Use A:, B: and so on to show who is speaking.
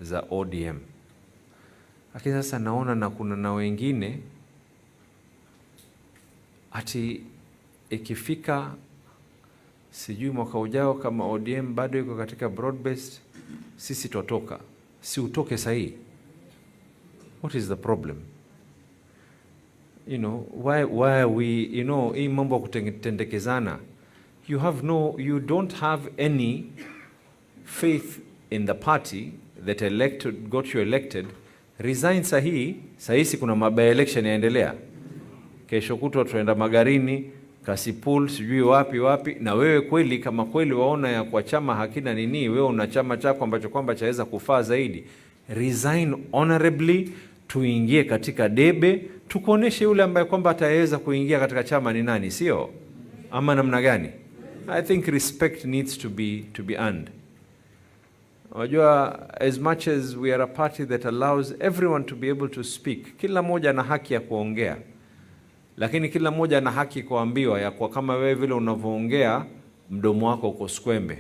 A: za ODM. Lakini sasa naona na kuna na wengine ati ikifika sijui mwaka ujao kama ODM bado iko katika broad based, sisi twatoka. Si utoke sahihi? What is the problem? Why are we, hii mambo ya kutendekezana. You don't have any faith in the party that got you elected. Resign sahihi. Sahihi si kuna by election yaendelea. Kesho kutwa tuenda Magarini, Kasipul, sijui wapi wapi. Na wewe kweli kama kweli waona ya kwa chama hakina nini, wewe una chama chako ambacho kwamba chaweza kufaa zaidi. Resign honorably, tuingie katika debe, tukuoneshe yule ambaye kwamba ataweza kuingia katika chama ni nani, sio? Ama namna gani? I think respect needs to be earned. Unajua, as much as we are a party that allows everyone to be able to speak, kila mmoja ana haki ya kuongea, lakini kila mmoja ana haki kuambiwa ya kwa kama wewe vile unavyoongea mdomo wako uko skwembe.